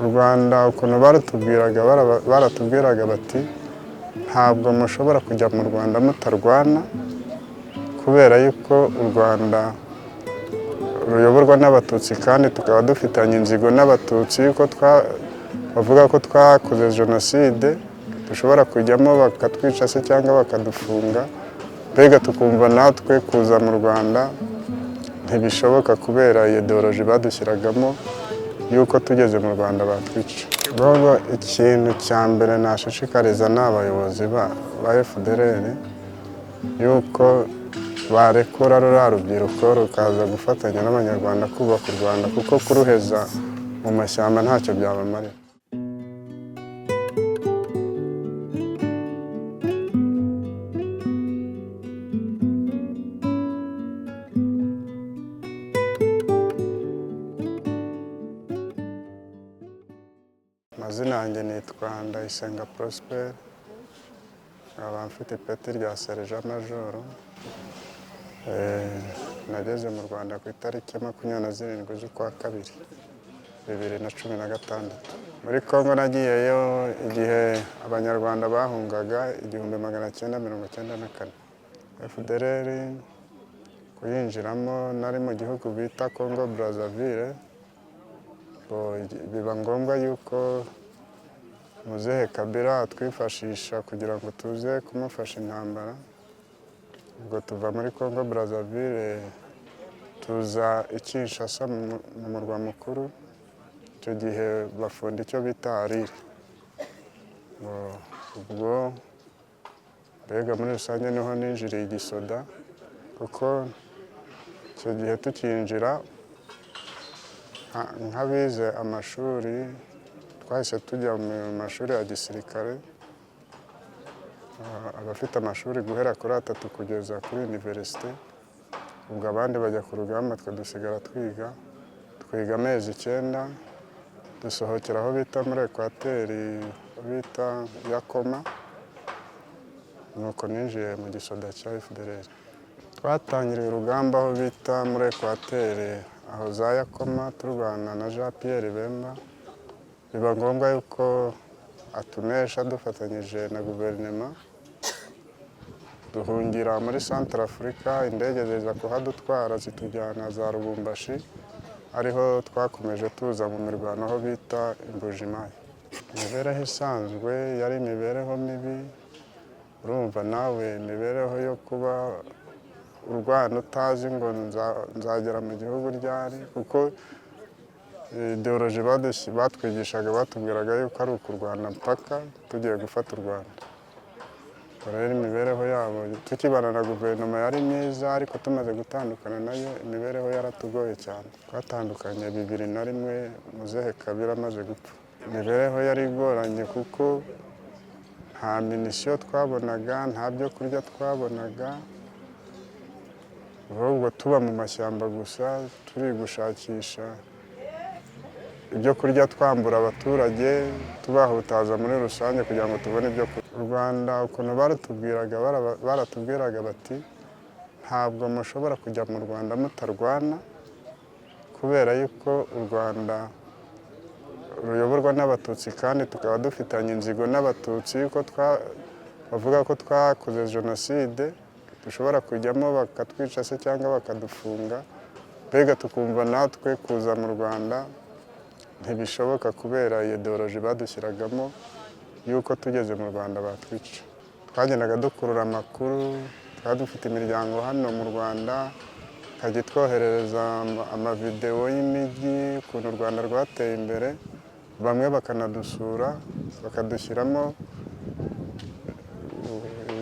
U Rwanda ukuntu baratubwiraga, baratubwiraga bati: "Ntabwo mushobora kujya mu Rwanda mutarwana, kubera yuko u Rwanda ruyoborwa n'Abatutsi kandi tukaba dufitanye inzigo n'Abatutsi, yuko bavuga ko twakoze jenoside, dushobora kujyamo bakatwica se cyangwa bakadufunga." Mbega tukumva natwe kuza mu Rwanda ntibishoboka kubera iyo idéologie badushyiragamo yuko tugeze mu Rwanda batwica. Gogo ikintu cya mbere nashishikariza ni abayobozi ba FDLR yuko barekura ruriya rubyiruko rukaza gufatanya n'Abanyarwanda kubaka u Rwanda, kuko kuruheza mu mashyamba ntacyo byabamarira. Amazina yanjye nitwa Ndayisenga Prosper, nkaba mfite ipeti rya Sergent Major. Nageze mu Rwanda ku itariki 27 z'ukwa kabiri 2016. Muri Congo nagiyeyo igihe Abanyarwanda bahungaga 1994. FDLR kuyinjiramo nari mu gihugu bita Congo Brazzaville. Biba ngombwa yuko muzehe Kabila atwifashisha kugira ngo tuze kumufasha intambara. Ubwo tuva muri Congo Brazzaville tuza i Kinshasa mu murwa mukuru. Icyo gihe bafunda icyo bita ALIR. Ubwo mbega muri rusange niho ninjiriye igisoda, kuko icyo gihe tukinjira nk'abize amashuri twahise tujya mu mashuri ya gisirikare, abafite amashuri guhera kuri atatu kugeza kuri université. Ubwo abandi bajya ku rugamba, twe dusigara twiga. Twiga amezi 9, dusohokera aho bita muri Ekwateri, bita Yakoma. Nuko ninjiye mu gisoda cya FDLR. Twatangiriye urugamba aho bita muri Ekwateri, aho za Yakoma, turwana na Jean Pierre Bemba. Biba ngombwa yuko atunesha dufatanyije na guverinoma, duhungira muri Centrafrique. Indege ziza kuhadutwara zitujyana za Lubumbashi, ariho twakomeje tuza mu mirwano aho bita Mbujimayi. Imibereho isanzwe yari imibereho mibi. Urumva nawe imibereho yo kuba urwana utazi ngo nzagera mu gihugu ryari, kuko idéologie batwigishaga batubwiraga yuko ari ukurwana mpaka tugiye gufata u Rwanda. Ubwo rero imibereho yabo tukibana na guverinoma yari myiza, ariko tumaze gutandukana nayo imibereho yaratugoye cyane. Twatandukanye 2001, muzehe Kabila amaze gupfa. Imibereho yari igoranye kuko nta munition twabonaga, nta byo kurya twabonaga, ahubwo tuba mu mashyamba gusa turi gushakisha ibyo kurya, twambura abaturage, tubahutaza muri rusange kugira ngo tubone ibyo kurya. U Rwanda ukuntu baratubwiraga, baratubwiraga bati: "Ntabwo mushobora kujya mu Rwanda mutarwana, kubera yuko u Rwanda ruyoborwa n'Abatutsi kandi tukaba dufitanye inzigo n'Abatutsi, yuko bavuga ko twakoze jenoside, dushobora kujyamo bakatwica se cyangwa bakadufunga." Mbega tukumva natwe kuza mu Rwanda ntibishoboka kubera iyo idéologie badushyiragamo yuko tugeze mu Rwanda batwica. Twagendaga dukurura amakuru. Twari dufite imiryango hano mu Rwanda, ikajya itwoherereza amavideo y'imijyi, ukuntu u Rwanda rwateye imbere. Bamwe bakanadusura, bakadushyiramo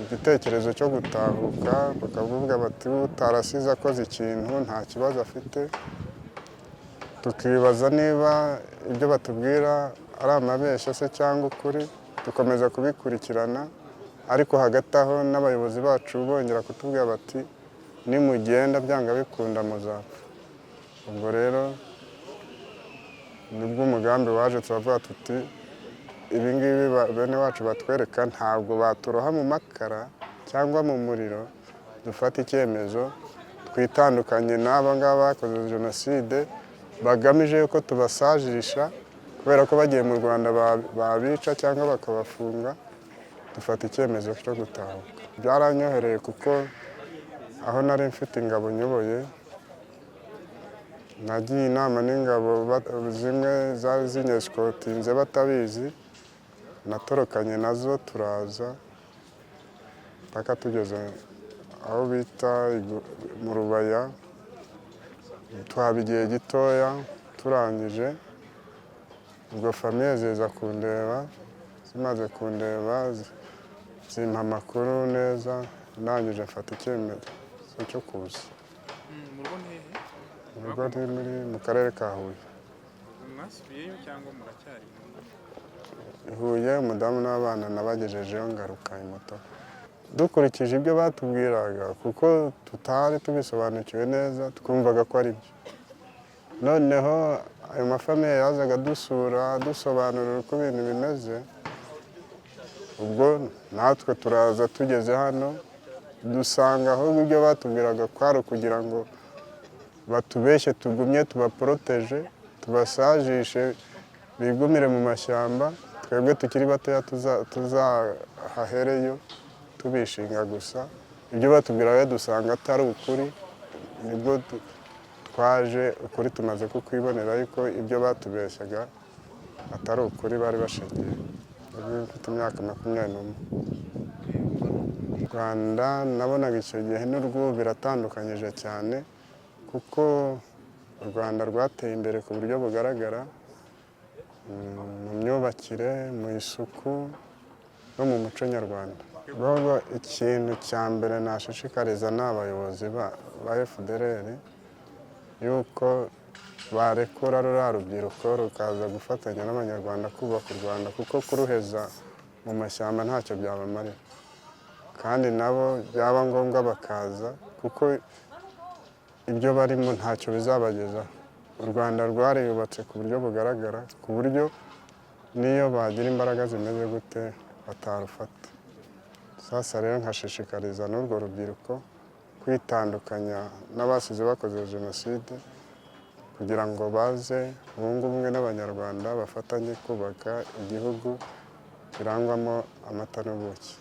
igitekerezo cyo gutahuka, bakavuga bati: "Utarasize akoze ikintu nta kibazo afite." Tukibaza niba ibyo batubwira ari amabeshya se cyangwa ukuri, dukomeza kubikurikirana. Ariko hagati aho n'abayobozi bacu bongera kutubwira bati: "Nimugenda byanga bikunda muzapfa." Ubwo rero nibwo umugambi waje, turavuga tuti: "Ibi ngibi bene wacu batwereka ntabwo baturoha mu makara cyangwa mu muriro, dufate icyemezo twitandukanye n'aba ngaba bakoze jenoside bagamije yuko tubasajisha." Kubera ko bagiye mu Rwanda babica cyangwa bakabafunga, dufata icyemezo cyo gutahuka. Byaranyohereye kuko aho nari mfite ingabo nyoboye, nagiye inama n'ingabo zimwe zari zinyesikotinze batabizi, natorokanye nazo turaza mpaka tugeze aho bita mu Rubaya, tuhaba igihe gitoya. Turangije ubwo famille ziza kundeba, zimaze kundeba zimpa amakuru neza, ndangije mfata icyemezo cyo kuza. Mu rugo ni hehe? Mu rugo ni mu karere ka Huye. Mwasubiyeyo cyangwa muracyari mu I Huye, umudamu n'abana nabagejejeyo, ngaruka i Mutobo. Dukurikije ibyo batubwiraga, kuko tutari tubisobanukiwe neza, twumvaga ko ari byo. Noneho ayo mafamille yazaga dusura, dusobanurira uko ibintu bimeze. Ubwo natwe turaza, tugeze hano dusanga ahubwo ibyo batubwiraga kwari ukugira ngo batubeshye, tugumye tubaporoteje, tubasajishe, bigumire mu mashyamba, twebwe tukiri batoya tuzahahereyo tubishinga gusa. Ibyo batubwiraga dusanga atari ukuri. Nibwo twaje ukuri tumaze kukwibonera, yuko ibyo batubeshyaga atari ukuri bari bashingiye. Ubu mfite imyaka 21. U Rwanda nabonaga icyo gihe n'urw'ubu biratandukanyije cyane, kuko u Rwanda rwateye imbere ku buryo bugaragara mu myubakire, mu isuku no mu muco nyarwanda. Ahubwo ikintu cya mbere nashishikariza ni abayobozi ba FDLR yuko barekura ruriya rubyiruko rukaza gufatanya n'Abanyarwanda kubaka u Rwanda, kuko kuruheza mu mashyamba ntacyo byabamarira. Kandi nabo byaba ngombwa bakaza, kuko ibyo barimo ntacyo bizabagezaho. U Rwanda rwariyubatse ku buryo bugaragara, ku buryo n'iyo bagira imbaraga zimeze gute batarufata. Sasa rero nkashishikariza n'urwo rubyiruko kwitandukanya n'abasize bakoze jenoside, kugira ngo baze bunge ubumwe n'Abanyarwanda, bafatanye kubaka igihugu kirangwamo amata n'ubuki.